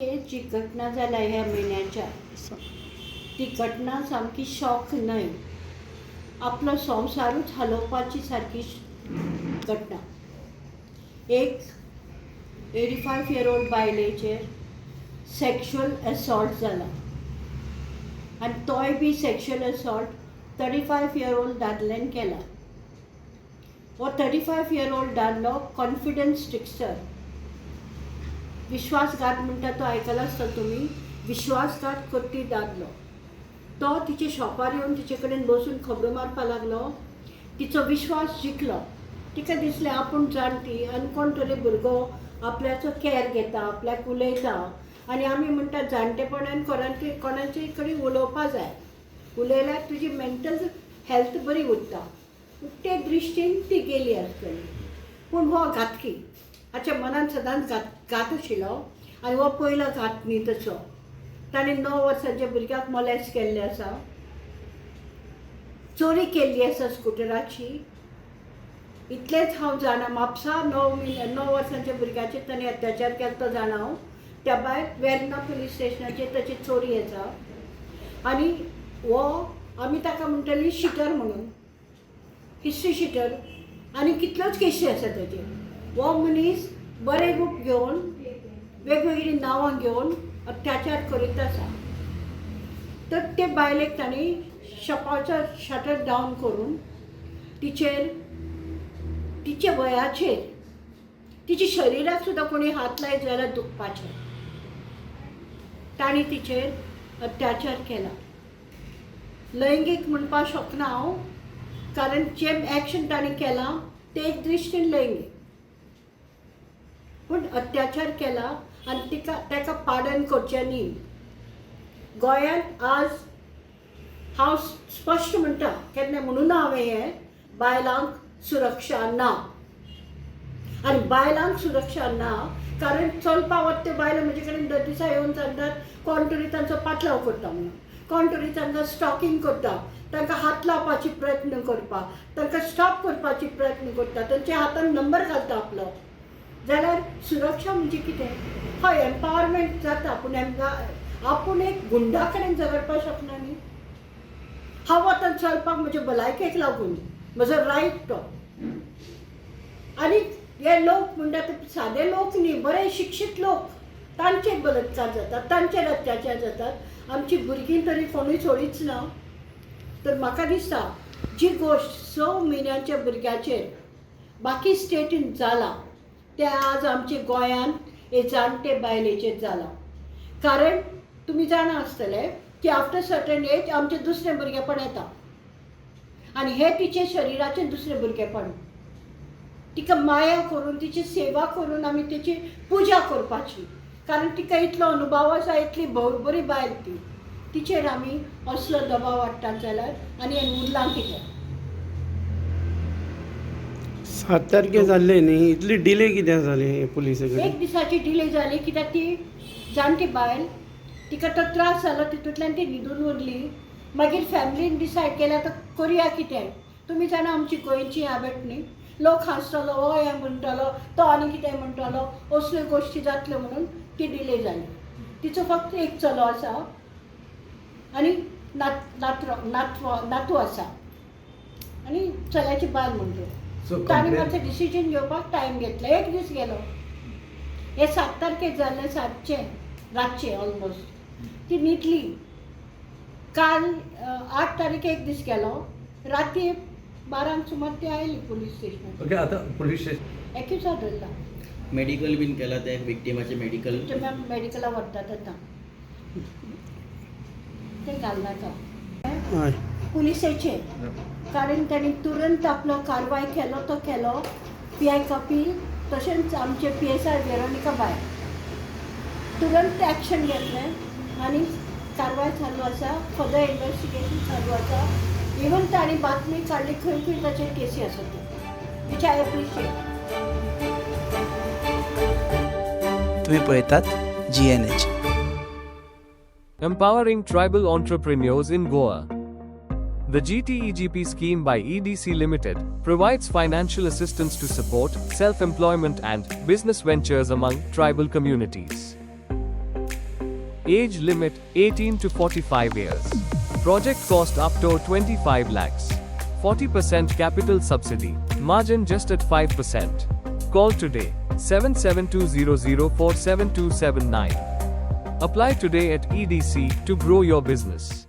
जी घटना जाल्या ह्या म्हयन्याच्या, ती घटना सामकी शॉक न्हय, आपलो संवसारूच हालोवपाची सारकी घटना. एक 85 इयर ओल्ड बायलेचेर सॅक्शुअल असॉल्ट जाला आनी तोय बी sexual assault 35 year old दादल्यान केला. हो 35 इयर ओल्ड दादलो कॉन्फिडन्स ट्रिक्स्टर, विश्वासघात म्हणटा तो आयकला आसता तुमी, विश्वासघात करपी दादलो. तो तिच्या शॉपार येवन तिचे कडेन बसून खबरो मारपाक लागलो. तिचो विश्वास जिखलो. तिका दिसलें आपूण जाणटी आनी कोण तरी भुरगो आपल्याचो कॅर घेता, आपल्याक उलयता. आनी आमी म्हणटा, जाणटेपणान कोणाचे कोणाचे कडेन उलोवपा जाय, उलयल्यार तुजी मेंटल हेल्थ बरी उरता. ते दृश्टीन ती गेली आसतली. पूण हो घातकी, हाच्या मनान सदांच घात घात आशिल्लो आनी हो पयलो घात न्ही तसो. ताणें 9 वर्सांच्या भुरग्याक मोलेस्ट केल्लें आसा, चोरी केल्ली आसा स्कुटराची. इतलेंच हांव जाणा. म्हापसा 9 म्हयने 9 वर्सांच्या भुरग्याचेर ताणें अत्याचार केलो तो जाणा हांव. त्या भायर वेर्ना पुलीस स्टेशनाचेर ताची चोरी आसा. आनी हो आमी ताका म्हणटली शिटर म्हणून, हिस्ट्री शिटर, आनी कितल्योच केशी आसा ताचेर. हो मनीस बरें रूप घेवन, वेगवेगळीं नांवां घेवन अत्याचार करीत आसा. तर ते बायलेक तांणी शॉपाचो शटर डावन करून तिचेर, तिच्या वयाचेर, तिच्या शरिराक सुद्दां कोणी हात लायत जाल्यार दुखपाचें, तांणी तिचेर अत्याचार केला. लैंगीक म्हणपाक शकना हांव, कारण जें एक्शन ताणें केलां तें एक दृश्टीन लैंगीक, पूण अत्याचार केला आनी तिका ताका पाडन करचें न्ही. गोंयांत आज हांव स्पश्ट म्हणटा, केन्ना म्हणून ना हांवें हें, बायलांक सुरक्षा ना. आनी बायलांक सुरक्षा ना कारण चलपा वता त्यो बायलो म्हजे कडेन दर दिसा येवन सांगतात, कोण तरी तांचो पाटलाव करता म्हणून, कोण तरी तांकां स्टॉकिंग करता, तांकां हात लावपाची प्रयत्न करपाक, तांकां स्टॉप करपाची प्रयत्न करता, तांच्या हातान नंबर घालता आपलो. जाल्यार सुरक्षा म्हणजे कितें? हय, एम्पावरमेंट जाता, पूण आपूण एक गुंडा कडेन झगडपाक शकना न्ही. हांव वता चलपाक म्हज्या भलायकेक लागून, म्हजो रायट तो. आनी हे लोक म्हणटा ते सादे लोक न्ही, बरे शिक्षीत लोक, तांचेर बलात्कार जातात, तांचेर अत्याचार जातात. आमची भुरगीं तरी कोणूय सोडीच ना. तर म्हाका दिसता, जी गोश्ट 6 म्हयन्यांच्या भुरग्याचेर बाकी स्टेटीन जाला, तें आज आमच्या गोंयांत हे जाणटे बायलेचेर जालां. कारण तुमी जाणा आसतले की आफ्टर सर्टन एज आमचें दुसरें भुरगेपण येता आनी हें तिचें शरिराचें दुसरें भुरगेपण. तिका माया करून, तिची सेवा करून आमी तिची पुजा करपाची, कारण तिका इतलो अनुभव आसा, इतली भोव बरी बायल ती. तिचेर आमी असलो दबाव हाडटात जाल्यार आनी हें उरलां कितें? 7 तारखे जाल्ले न्ही, इतली डिले कित्याक जाली पुलिसे कडेन? एक दिसाची डिले जाली कित्याक ती जाणटी बायल, तिका तो त्रास जालो, तितूंतल्यान ती न्हिदून उरली. मागीर फॅमिलीन डिसायड केलें, आतां करुया कितें? तुमी जाणा आमची गोंयची हॅबिट न्ही, लोक हांसतलो, हो हें म्हणटलो, तो आनी कितें म्हणटलो, असल्यो गोश्टी जातल्यो म्हणून ती डिले जाली. तिचो फक्त एक चलो आसा आनी नात नात्र नातवा नातू आसा आनी चल्याची बायल म्हणटो. सो ताणें कंप्लेन मातशें डिसिजन घेवपाक टायम घेतलो, एक दीस गेलो. हे 7 तारखेक जाल्लें, 7चें रातचें ऑलमोस्ट. ती न्हिदली. काल 8 तारीख एक दीस गेलो. राती 12क सुमार ती आयली पुलीस स्टेशनार. ओके, आतां पुलीस स्टेशन एक्युजा धरला. मेडिकल बीन केला त्या विक्टिमाचें मेडिकल? ते मेडिकला व्हरतात आतां, ते घालनाका. पुलिसेचे, कारण तांणी तुरंत आपलो कारवाय केलो तो केलो. पी I Kapil, तशेंच आमचे पीएसआय वेरोनिका बाय, तुरंत एक्शन घेतलें आनी कारवाय चालू आसा, फर्दर इन्वेस्टिगेशन चालू आसा. इवन तांणी बातमी काडली खंय खंय ताचेर केसी आसात त्यो, which I appreciate. तुम्ही पळयतात GNH. Empowering tribal entrepreneurs in Goa. The GTEGP scheme by EDC Limited provides financial assistance to support self employment and business ventures among tribal communities. Age limit 18 to 45 years. Project cost up to 25 lakhs. 40% capital subsidy. Margin just at 5%. Call today 77200 47279. Apply today at EDC to grow your business.